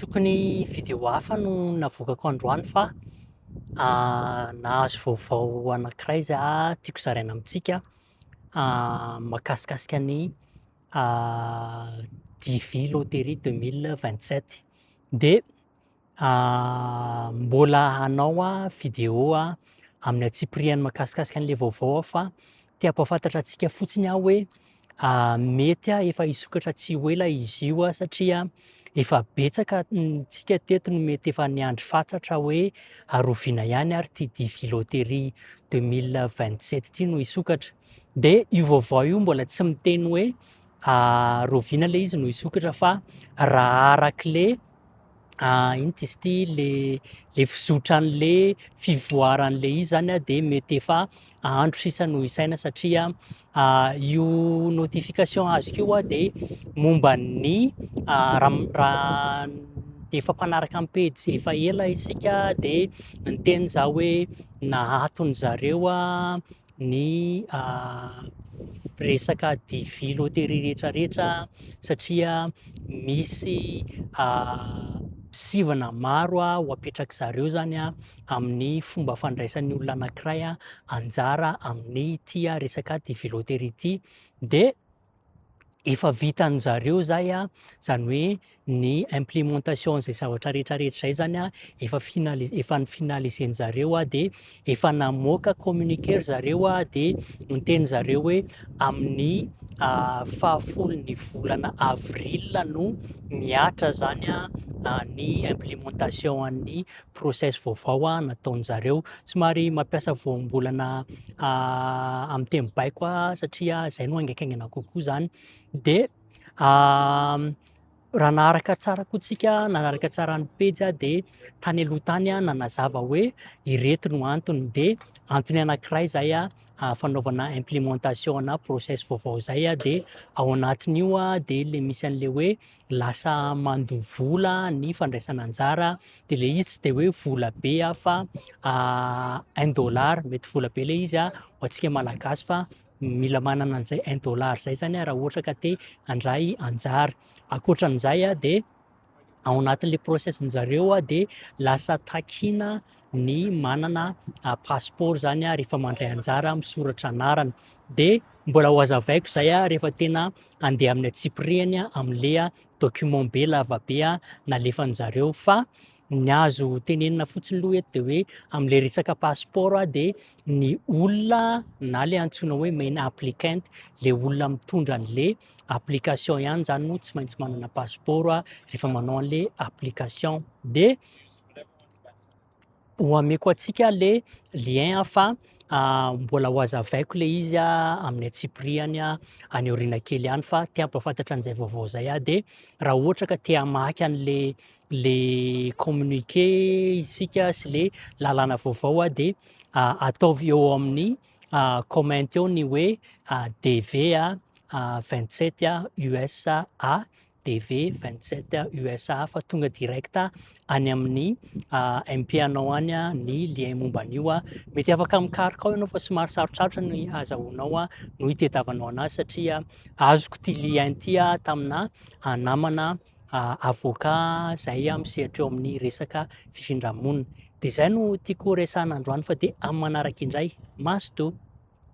Tokony video hafa no navoakako androany fa nahazo vaovao anankiray za tiako zaraina amintsika mahakasikasika ny DV loterie 2027. De mbola hanao video amin'ny antsipiriany mahakasikasika an'le vaovao aho fa te hampahafantatra antsika fotsiny aho hoe mety efa hisokatra tsy ho ela izy io satria efa betsaka tsika teto no mety efa niandry fatratra hoe rahoviana ihany ary ity DV loterie 2027 ity no hisokatra. De io vaovao io mbola tsy miteny hoe rahoviana le izy no hisokatra fa raha arak'le ino ty izy ity le le fizotran'le fivoaran'le izy zany a de mety efa andro sisa no isaina satria io notification azoko io a de momba ny raha efa mpanaraka ny pejy efa ela isika de niteny za hoe nahaton'ny zareo a ny resaka DV loterie rehetrarehetra satria misy sivana maro ho apetrak'i zareo zany a amin'ny fomba fandraisan'ny olona anankiray anjara amin'ity resaka DV loterie ity. De efa vitan-jareo zay a, zany hoe ny implémentation an'izay zavatra rehetrarehetra zay zany a efa finali- efa nofinaliser-njareo a de efa namoaka communiqué ry zareo a de niteny zareo hoe amin'ny fahafolon'ny volana avril no mihatra zany a ny implémentation an'ny process vaovao a nataon-jareo. Somary mampiasa voambolana amin'ny teny baiko aho satria zay no haingankaingana kokoa zany. De raha naharaka tsara koa tsika, nanaraka tsara ny pejy aho de tany aloha tany aho nanazava hoe ireto no antony de antony anankiray zay a fanaovana implémentation ana process vaovao zay a de ao anatin'io a de le misy an'le hoe lasa mandoa vola ny fandraisana anjara de le izy tsy de hoe vola be a fa 1 dollar, mety vola be le izy a ho antsika malagasy fa mila manana an'izay 1 dollar zay zany a raha ohatra ka te handray anjara. Ankoatran'izay a de ao anatin'le process-njareo a de lasa takina ny manana passeport zany a rehefa mandray anjara misoratra anarana. De mbola ho hazavaiko zay a rehefa tena andeha amin'ny antsipiriany am'le document be lavabe a nalefan'jareo fa ny azo tenenina fotsiny aloha eto de hoe am'le resaka passeport a de ny olona na le antsoina hoe main applicant, le olona mitondra an'le application ihany zany no tsy maintsy manana passeport a rehefa manao an'le application. De ho ameko antsika le lien fa mbola ho hazavaiko le izy a amin'ny antsipiriany a any aoriana kely any fa te hampahafantatra an'izay vaovao zay aho de raha ohatra ka te hamaky an'le le communiqué isika sy le lalàna vaovao a de ataovy eo amin'ny comment eo ny hoe DV a 27 a USA, DV 27 USA fa tonga direct any amin'ny MP anao any a ny lien momba an'io a. Mety afaka mikaroka ao ianao fa somary sarotsarotra ny ahazahoanao a no hitadiavanao anazy satria azoko ty lien ty a tamina namana avocat zay misehatra eo amin'ny resaka fifindra-monina. De zay no tiako resahana androany fa de amin'ny manaraka indray, mazotoa.